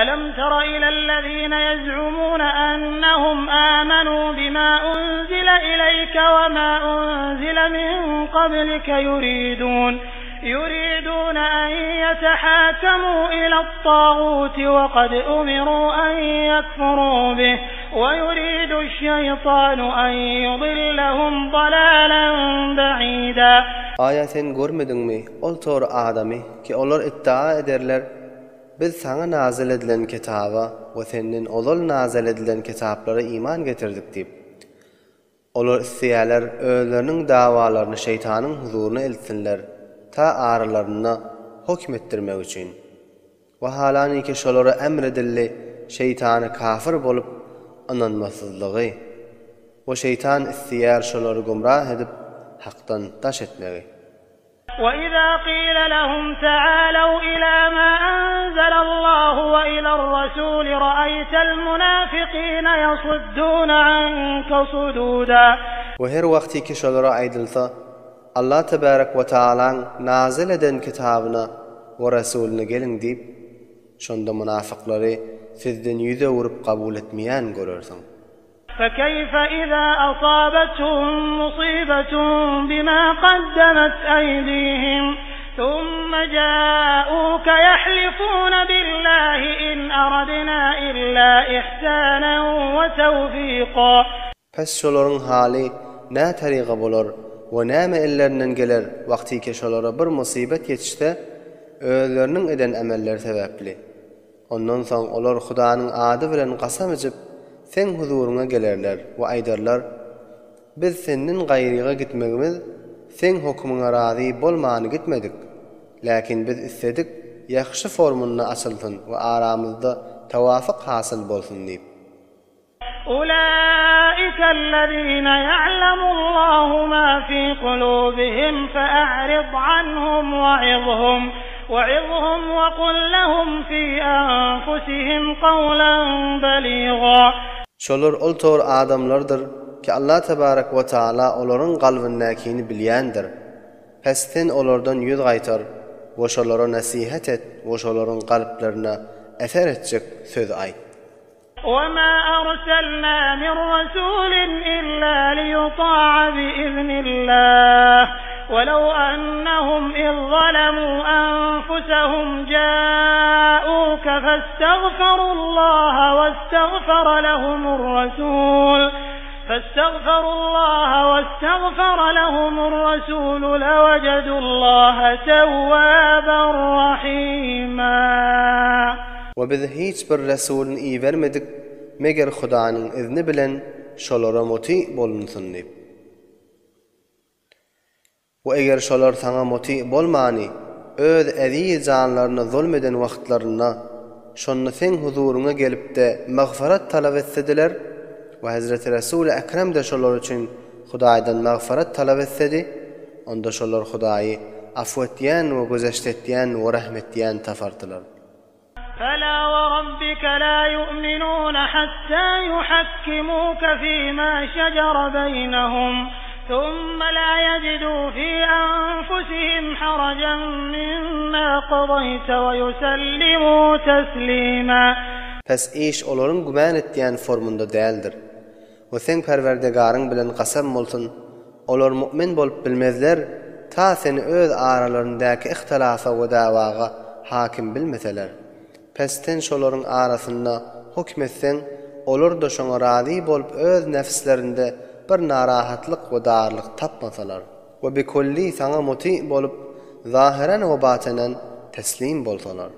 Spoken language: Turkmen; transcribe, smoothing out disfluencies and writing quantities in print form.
Alam tara ilellezine ýez'umune ennehum amenu bima unzile ileýke we ma unzile min qablike ýuridun yuridun en ýetehâkemû ile't-tâgûti we kad umirû en ýekfurû bih we ýuridu'ş-şeýtânu en ýudillehum dalâlen be'îdâ. Aýa sen görmediňmi ol tory adamy ki olar iddia ederler, Biz saňa nazyl edilen kitaba we senden ozal nazyl edilen kitaplara iman getirdik diýip. Olar isleýärler özleriniň dawalaryny şeýtanyň huzuryna eltsinler, ta aralarynda hokm etdirmek üçin. Wahalaniki şolara emr edildi şeýtana kafir bolup ynanmasyzlygy. We şeýtan isleýär şolary gumrah edip hakdan daş etmegi. وَإِذَا قِيلَ لَهُمْ تَعَالَوْا إِلَى مَا أَنزَلَ اللَّهُ وَإِلَى الرَّسُولِ رَأَيْتَ الْمُنَافِقِينَ يَصُدُّونَ عَنكَ صُدُودًا. We her wagtyky şolara aýdylsa, Allah tebärek we taalaň nazyl eden kitabyna we Resulyna geliň diýip, şonda mynafyklary sizden ýüz öwrüp kabul etmeýän görersiň. فَكَيْفَ إِذَا أَصَابَتْهُم مُّصِيبَةٌ بِمَا قَدَّمَتْ أَيْدِيهِمْ ثُمَّ جَاءُوكَ يَحْلِفُونَ بِاللَّهِ إِنْ أَرَدْنَا إِلَّا إِحْسَانًا وَتَوْفِيقًا. Pes şolaryň haly nä taryga bolar we näme ellerinden geler wagtyke şolara bir musybet ýetişse, özleriniň eden emelleri sebäpli. Ondan soň olar Hudanyň ady bilen kasam içip, seň huzuryňa gelerler we aýdarlar, Biz senden gaýryga gitmegimiz seň hökümiňe razy bolmany gitmedik. Läkin biz isledik, ýahşy formunda açylsyn we aramyzda tawafyk hasyl bolsun diýip. Ulaika allazina ya'lamullahu ma fi kulubihim fa'rid anhum wa'izhum wa'izhum wa kul lehum fi anfusihim kawlan baliga. Şolar ol tor adamlardyr ki Allah tebarek we taala olaryň galbyndakini bilýändir. Pes sen olardan ýüz gaýtar we şolara nesihat et we şolaryň kalplaryna eser etjek söz aýt. وَمَا أَرْسَلْنَا مِن رَّسُولٍ إِلَّا لِيُطَاعَ بِإِذْنِ اللَّهِ وَلَوْ أَنَّهُمْ إِذ ظَّلَمُوا أَنفُسَهُمْ جَاءُوكَ فَاسْتَغْفَرُوا اللَّهَ وَاسْتَغْفَرَ لَهُمُ الرَّسُولُ فَاسْتَغْفَرُوا اللَّهَ وَاسْتَغْفَرَ لَهُمُ الرَّسُولُ لَوَجَدُوا اللَّهَ تَوَّابًا رَّحِيمًا. We biz hiç bir resulyny ibermedik, meger Hudanyň izni bilen şolara muty bolunsyn diýip. We eger şolar saňa muty bolmany, öz eziz janlaryna zulm eden wagtlarynda, şonda seň huzuryňa gelip-de magfyrat talap etsediler we hezreti Resuly Ekrem-de şolar üçin Hudaýdan magfyrat talap etsedi, onda şolar Hudaýy afw etýän we güzeşt etýän we rehm etýän tapardylar. فَلَا وَرَبِّكَ لَا يُؤْمِنُونَ حَتَّىٰ يُحَكِّمُوكَ فِي مَا شَجَرَ بَيْنَهُمْ ثُمَّ لَا يَجِدُوا فِي أَنفُسِهِمْ حَرَجًا مِّمَّا قَضَيْتَ وَيُسَلِّمُوا تَسْلِيمًا. Pes iş olaryň gümän etýän formunda däldir. We seň Perwerdigaryň bilen kasam bolsun, olar mu'min bolup bilmezler, ta seni öz aralaryndaky yhtylafa we dawaga hakim bilmeseler. Pes sen şolaryň arasynda hokm etseň, olar-da şoňa razy bolup öz nefslerinde bir narahatlyk we darlyk tapmasalar we bikulli saňa muty bolup zahyran we batynan teslim bolsalar.